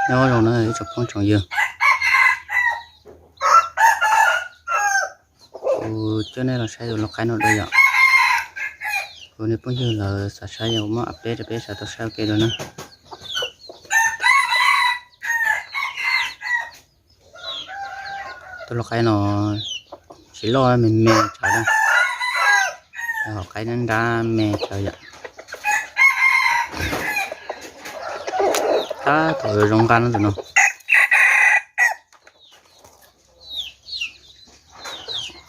Nyob zoo na ib tsoom phooj tsoom ywg, kuv coj nej los saib tus lau qaib no dua yom. Kuv niag phooj ywg lawv xav saib yog kuv muab ua peb rau peb sawv tau saib ua ke dua na. Tus lau qaib no tsis loj me me tsawv na, hauv qaib nrab nrab me tsawv yom. Tab tom zoo zoo nkauj na tus no.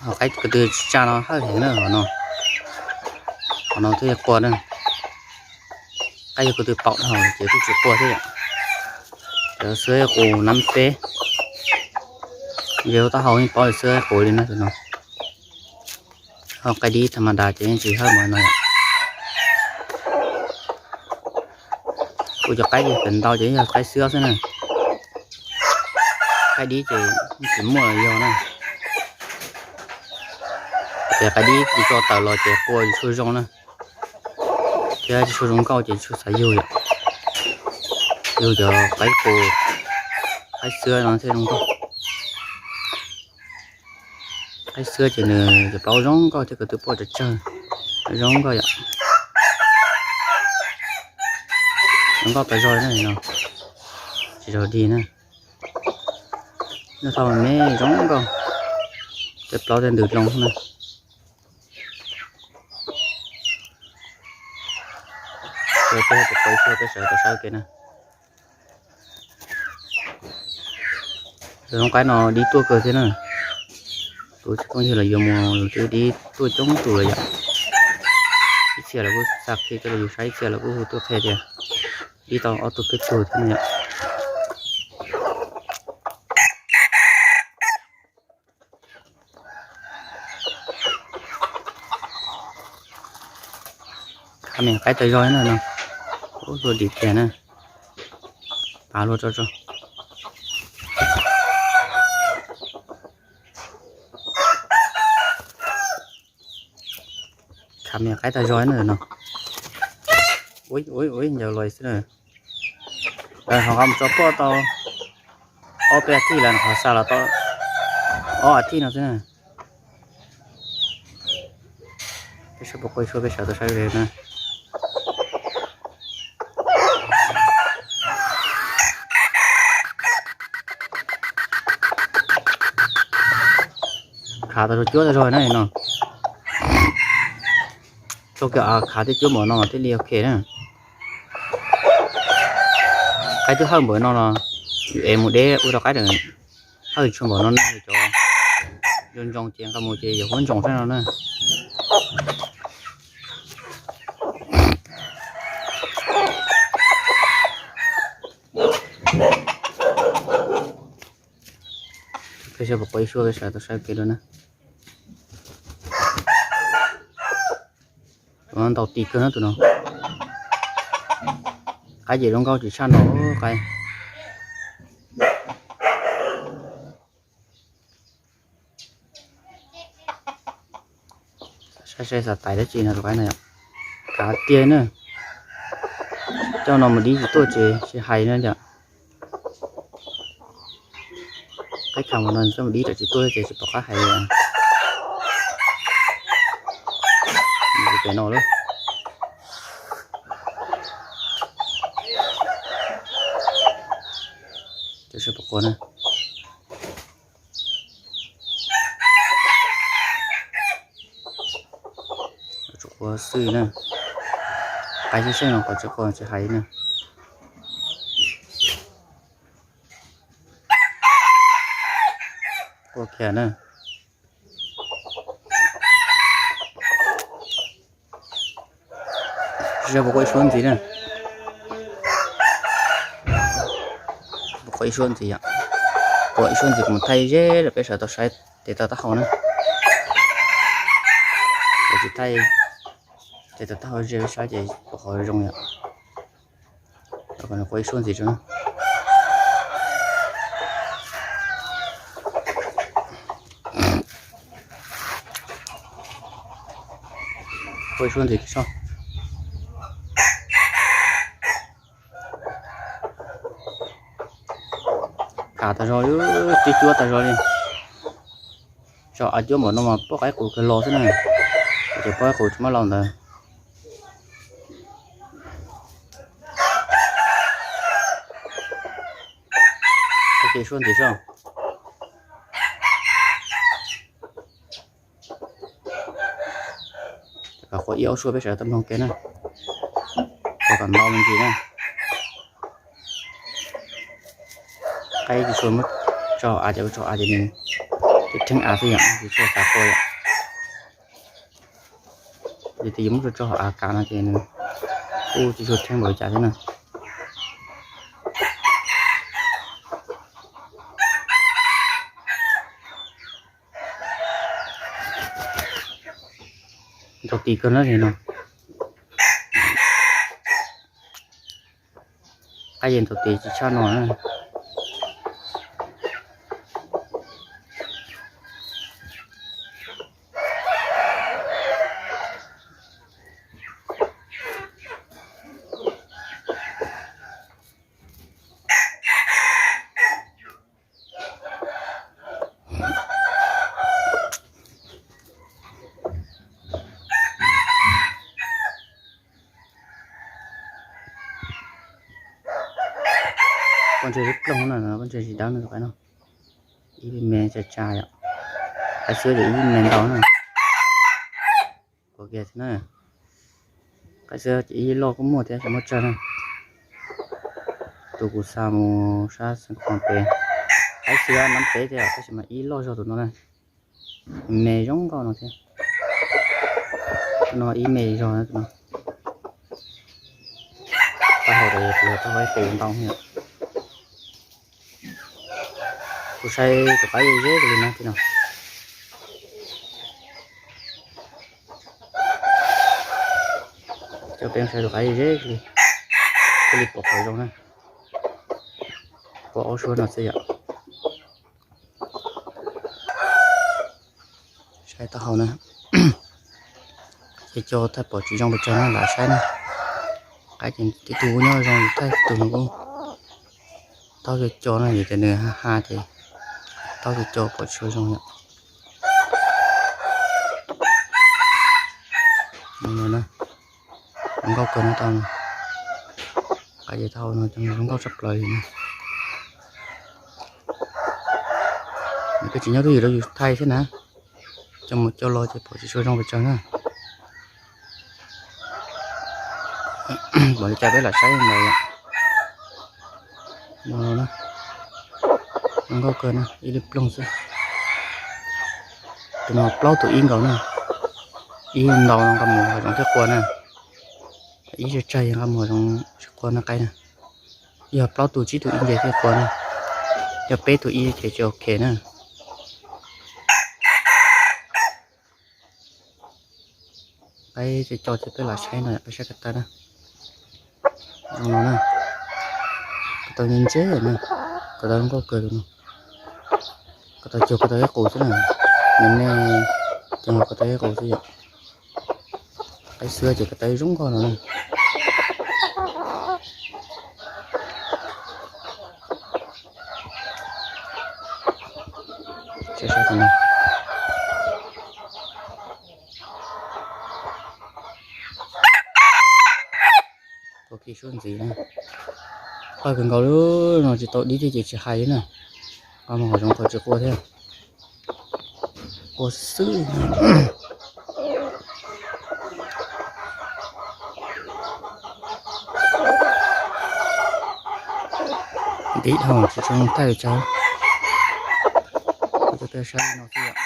Hauv qaib ko tw tsa no hawj heev na hauv no. Hauv no twb yeej qua na. Qaib yog ko tw paum dhau ces kuj tsis qua thiab yom. Cov xwb qus nab peb, yog taub hau yeej paub xwb qus li na tus no. Hauv qaib dib tha ma da ces yeej tsis hawj npaum no yom. Kuv cov qaib ces feem ntau ces yog qaib xwb xwb na. Qaib dib ces yeej tsis muaj los yog na. Ces qaib dib kuv tso tawm los ces qua tsis tshua zoo na. Thiab tsis tshua zoo nkauj ces tsis tshua xav yug yom. Yug cov qaib qus, qaib xwb no thiaj zoo nkauj. Qaib xwb ces nws cov plaub zoo nkauj thiab ko tw poj tsawg tsawg, zoo nkauj yom. Zoo nkauj tas zog li na no, tsis zog dig na. Noj thauj me zoo nkauj, tej plaub tej ntws loo na. Peb peb sawv tau saib ua ke na. Tus lau qaib no dib tuaj kawg thiab na. Tus tsis phooj ywg los yuav mus twb dib tuaj coob tus lawm yom. Ib txhia lawv kuj xa qhia coj los yus saib, ib txhia lawv kuj hu tuaj qhia tias dib tau ob tug peb tug thiab no yom. Khav me qaib tas zog na no. Ub, luaj dim tiag na. Pav luaj tso tso. Khav me qaib tas zog na no. Ub ub ub, ncaws los xwb na. Ho nqa mus tso poj tau ob peb as thiv lawm, qhov xa los tau ob as thiv no xwb na. Peb sawv puas qua ib suab peb sawv tau saib na. Khav tas zog cuab tas zog na no. Txoj kev khav thiab cuab npaum no thiaj li ok na. Qaib twb hawj npaum no los yus ev mus deb ua rau qaib hawj tshua npaum no na, cov ntsoos ntsoos ces nqa mus ces yuav huab ntsoos xwb no na. Peb sawv puas qua ib suab peb sawv tau saib ua ke dua na. Tus no ntaus tis kawg na tus no. Qaib ces zoo nkauj tsis tshaj ntaus qaib. Saib saib xav tais dab tsi no tus qaib no yom. Khav tiag na. Coj no mus dib tsis tuaj ces tsis hais na yom. Qaib khav npaum no coj mus dib lawm tsis tuaj ces tsis pom qab hais li. Pem no lawm. Cov sawv puas qua na. Tsis qua xwb na. Qaib xwb xwb no qhov tsis qua tsis hais na. Qua kiag na. Sawv puas qua ib suab ntxiv na. Puas qua ib suab ntxiv yom. Qua ib suab ntxiv kuv mus thaij ze rau peb sawv tau saib tes taw taub hau na. Kuv tsis thaij tes taw taub hau ze peb saib ces puas qhov zoo yom. Qua ib suab ntxiv tso na. Qua ib suab ntxiv tso. Kam tas zog li, cuab cuab tas zog li. Tso av cuab npaum no mas poj qaib qus kawg los xwb na. Ces poj qaib qus tsis muab los ntawd. Ua ke suab ntxiv soj. Kom qhuav ib ob suab peb sawv daws tau mloog ke na. Qhuav kom ntau me ntsis na. Qaib tsis tshua muab tso av ces, tso av ces nws tib rheeb av xwb yom, tsis tshua xav qua yom. Yog tias yus muab tso tso hauv av kav no ces nws kuj tsis tshua rheeb npaum li cas thiab na. Ntaus tis kawg na li no. Qaib yeej ntaus tis tsis tshaj no na. Pob ntseg ib ploog na, pob ntseg tsis dawb no, qaib no. Ib me tsa tsa yom. Qaib xwb ces ib me ntau na. Kuv kiag thiab na. Qaib xwb ces ib loj kuj muaj thiab, tsis muaj tsawg na. Tus kuv xa mus sab Xeev Khuam pem, qaib xwb nab peb thiab, tab sis mas ib loj zog tus no na. Me zoo nkauj no thiab. Tus no ib me zog na tus no. Taub hau tas yog taub hau ib qus ntau yom. Kuv saib tus qaib ze ze li na thiab no. Coj peb saib tus qaib ze li, thiaj li pom qhov zoo na. Pom ob suab no xwb yom. Saib taub hau na. Ces cov thaij pom tsis zoo pes tsawg na, lam saib na. Qaib ces tib tug kuj nyob zoo, thaij tus no kuj taub cov cov no, yog tias nws ha ha ces taub cov cov pom tsis zoo yom. Zoo nkauj kawg no tau. Qaib ces taub hau no zoo nkauj tshaj plaws li na. Nws kuj tsis nyob twj ywm rau yus thaij thiab na. Coj mus coj los ces pom tsis tshua zoo pes tsawg na. Npaum li cas peb lam saib ntawd yom. No na, zoo nkauj kawg na, ib lub ploog xwb. Tus no plaub tus ib nkaus na, ib ntau no nqa mus hav zoov thiaj qua na, ib tsawg tsawg nqa mus hav zoov thiaj qua na qaib na. Yog plaub tus tsib tus ib ntsis thiaj qua na, yog peb tus ib ces tsis ok na. Qaib cov cov ces peb lam saib no, peb saib ko taw na. Zoo no na. Ko taw ntse ntse na. Ko taw zoo nkauj kawg tus no. Ko taw cuag ko taw ib qus xwb na. Nws me cuag ko taw ib qus xwb yom. Qaib xwb ces ko taw zoo nkauj no na. Saib saib tus no. Ua ke suab ntxiv na. Qaj kawg nkaus li no, tsis tau dib thiab ces tsis hais li na. Qaj mus hav zoov qhov tsis qua thiab. Qua xwb. Dib dhau tsis tshua thaij li cas. Kuv coj peb saib no xwb yom.